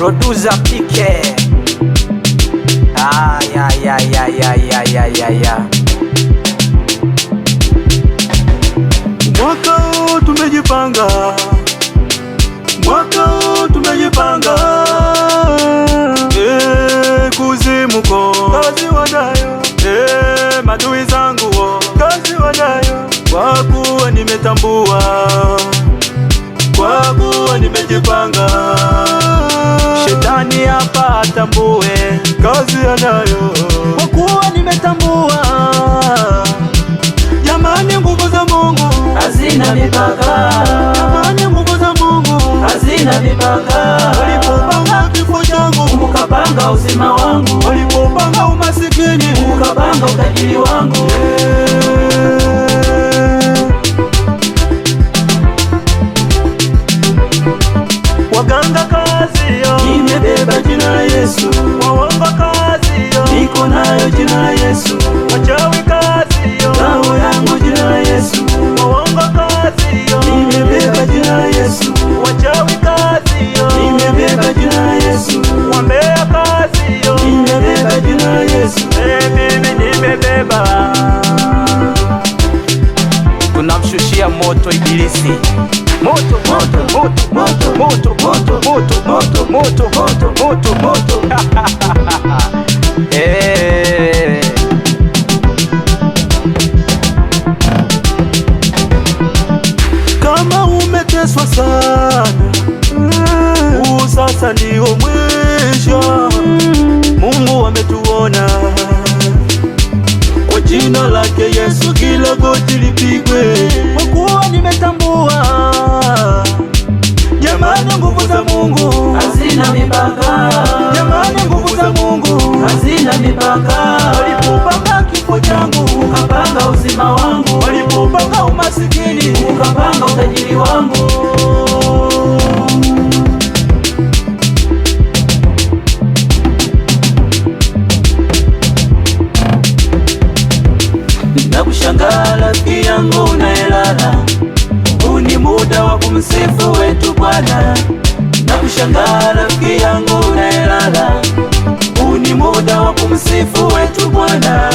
Producer PK. Ay, ay, ay, ay, ay, ay, ay, ay, ay. Mwaka huu tumejipanga, mwaka huu tumejipanga, kuzimuko kazi wanayo, madui zangu wo kazi wanayo, kwa kuwa nimetambua, kwa kuwa nimejipanga, Shetani hapa atambue kazi anayo, kwa kuwa nimetambua. Jamani, nguvu za Mungu hazina mipaka, jamani, nguvu za Mungu hazina mipaka. Walipopanga kifo changu, Ukapanga uzima wangu, walipopanga umasikini, ukapanga utajiri wangu. Waganga kazi yo, Nimebeba jina la Yesu, waongo kazi yo, niko nayo jina la Yesu, wachawi kazi yo, ngao yangu jina la Yesu. Waongo kazi yo, Nimebeba jina la Yesu, wachawi kazi yo, nimebeba jina la Yesu, wambea kazi yo, nimebeba jina la Yesu. Mimi nimebeba. Tunamshushia moto ibilisi. Moto, moto, moto, moto, moto, moto, moto, moto, moto, moto, moto, moto. Eh. Kama umeteswa sana, huu sasa ndio mwisho. Mungu ametuona, kwa jina lake Yesu kila goti lipigwe. Kwa kuwa nimetambua, jamani, nguvu za Mungu Hazina mipaka, jamani, nguvu za Mungu hazina mipaka. Walipopanga kifo changu, Ukapanga uzima wangu, walipopanga umasikini, ukapanga utajiri wangu. Nakushangaa rafiki yangu unayelala, huu ni muda wa kumsifu wetu Bwana. Nakushangaa rafiki yangu unayelala, huu ni muda wa kumsifu wetu Bwana.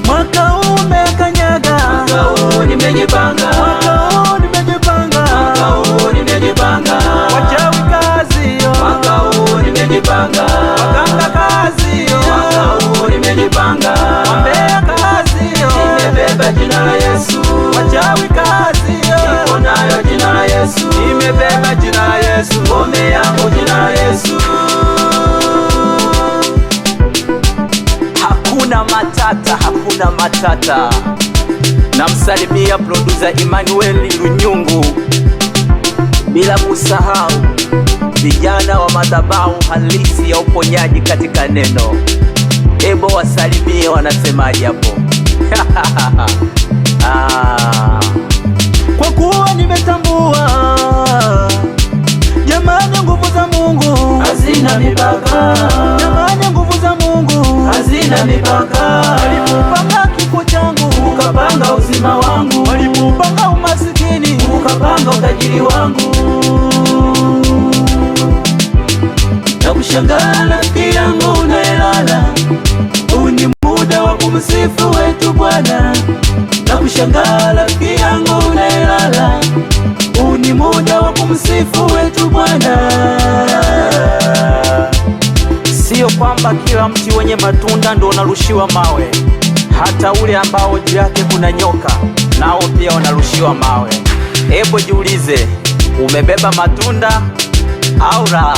Mwaka huu umekanyaga, Mwaka huu nimejipanga, mwaka huu nimejipanga, mwaka huu nimejipanga, wachawi kazi yo, mwaka huu nimejipanga, waganga kazi yo, mwaka huu nimejipanga, wambea kazi yo, nimebeba jina la Yesu, wachawi kazi yo, niko nayo jina la Yesu, nimebeba jina la Yesu, ngome yangu jina la Yesu. Hakuna matata, hakuna matata. Namsalimia producer Emmanuel Lunyungu, bila kusahau vijana wa madhabahu halisi ya uponyaji katika neno. Ebo wasalimie, wanasemaje hapo? Ah. Kwa kuwa nimetambua, jamani, nguvu za Mungu Hazina mipaka, jamani, nguvu za Mungu hazina mipaka. Walipopanga kifo changu, Ukapanga uzima wangu, walipopanga umasikini, ukapanga utajiri wangu. Nakushangaa rafiki yangu unayelala, huu ni muda wa kumsifu wetu Bwana. Nakushangaa rafiki yangu unayelala, huu ni muda wa kumsifu wetu Bwana. Sio kwamba kila mti wenye matunda ndo unarushiwa mawe, hata ule ambao juu yake kuna nyoka nao pia wanarushiwa mawe. Hebu jiulize, umebeba matunda au la?